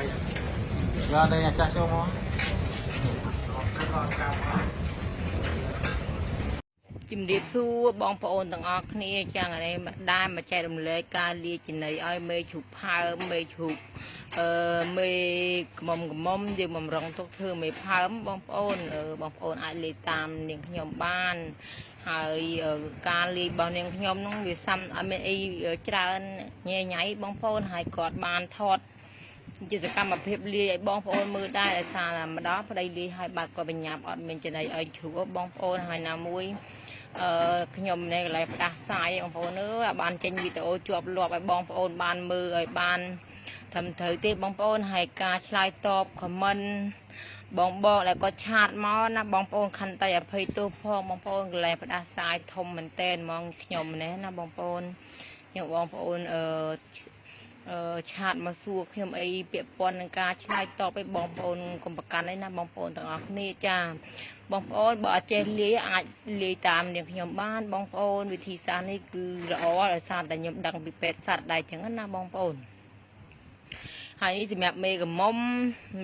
យកទៅអាចាស់ចូលមក ជំរាបសួរបងប្អូនទាំងអស់គ្នាចឹងឥឡូវមកដែរមកចែករំលែកការលាចំណីឲ្យមេជ្រូកផើមមេជ្រូកអឺមេក្មុំក្មុំយើងបំរុងទុកធ្វើមេផើមបងប្អូនអឺបងប្អូនអាចលេខតាមនាងខ្ញុំបានហើយអឺការលាយរបស់នាងខ្ញុំហ្នឹងវាសាំអត់មានអីច្រើនញ៉ៃញ៉ៃបងប្អូនហើយគាត់បានថត ជាសកម្មភាពលាយឲ្យបងប្អូនមើលដែរដោយសារតែម្ដងប្តីលាយឲ្យបាត់ក៏បញ្ញាប់អត់មានចំណីឲ្យជ្រូកបងប្អូនហើយណាមួយអឺខ្ញុំនៅកន្លែងផ្ដាសាយបងប្អូនអើយឲ្យបានចេញវីដេអូជាប់លាប់ឲ្យបងប្អូនបានមើលឲ្យបានត្រឹមត្រូវទេបងប្អូនហើយការឆ្លើយតប comment បងបងដែលគាត់ chat មកណាបងប្អូនខន្តីអភ័យទោសផងបងប្អូនកន្លែងផ្ដាសាយធំមែនតែនហ្មងខ្ញុំណែណាបងប្អូនខ្ញុំបងប្អូនអឺ អឺ chat មកសួរខ្ញុំអីពាក់ព័ន្ធនឹងការឆ្លើយតបឲ្យបងប្អូនកុំប្រកាន់អីណាបងប្អូនទាំងអស់គ្នាចាបងប្អូនបើអត់ចេះលាយអាចលាយតាមនាងខ្ញុំបានបងប្អូនវិធីសាស្ត្រនេះគឺល្អដោយសារតែខ្ញុំដឹងពីពេទ្យសត្វដែរចឹងណាបងប្អូនហើយនេះសម្រាប់មេកមុំ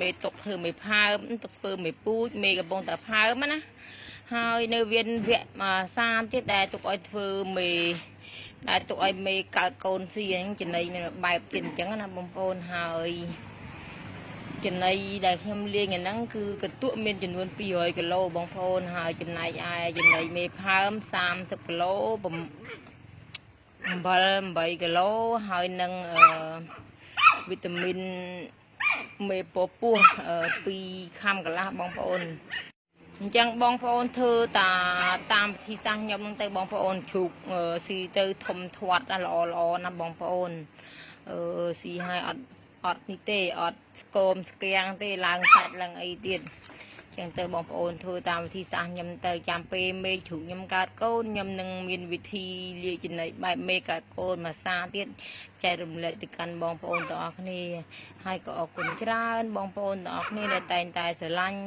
មេទុកធ្វើមេផើមទុកធ្វើមេពូជមេកំពុងតែផើមណាហើយនៅវៀនវគ្គមួយសាមទៀតដែលទុកឲ្យធ្វើមេ ដែលទុកឲ្យមេកើតកូនស៊ីហ្នឹងចំណីមានបែបទៀតអញ្ចឹងណាបងប្អូនហើយចំណីដែលខ្ញុំលាងអាហ្នឹងគឺកន្ទក់មានចំនួន200គីឡូបងប្អូនហើយចំណែកឯចំណីមេផើម30គីឡូអំបិល8គីឡូហើយនឹងអឺវីតាមីនមេពពោះ2ខាំកន្លះបងប្អូន អញ្ចឹងបងប្អូនធ្វើតាតាមវិធីសាស្ត្រខ្ញុំហ្នឹងទៅបងប្អូនជ្រូកអឺស៊ីទៅធំធាត់ណាល្អល្អណាបងប្អូនអឺស៊ីឲ្យអត់អត់នេះទេអត់ស្គមស្គាំងទេឡើងសាច់ឡើងអីទៀតចឹងទៅបងប្អូនធ្វើតាមវិធីសាស្ត្រខ្ញុំទៅចាំពេលមេជ្រូកខ្ញុំកើតកូនខ្ញុំនឹងមានវិធីលាយចំណីបែបមេកើតកូនមួយសាទៀតចែករំលែកទៅកាន់បងប្អូនទាំងអស់គ្នាហើយក៏អរគុណច្រើនបងប្អូនទាំងអស់គ្នាដែលតែងតែស្រឡាញ់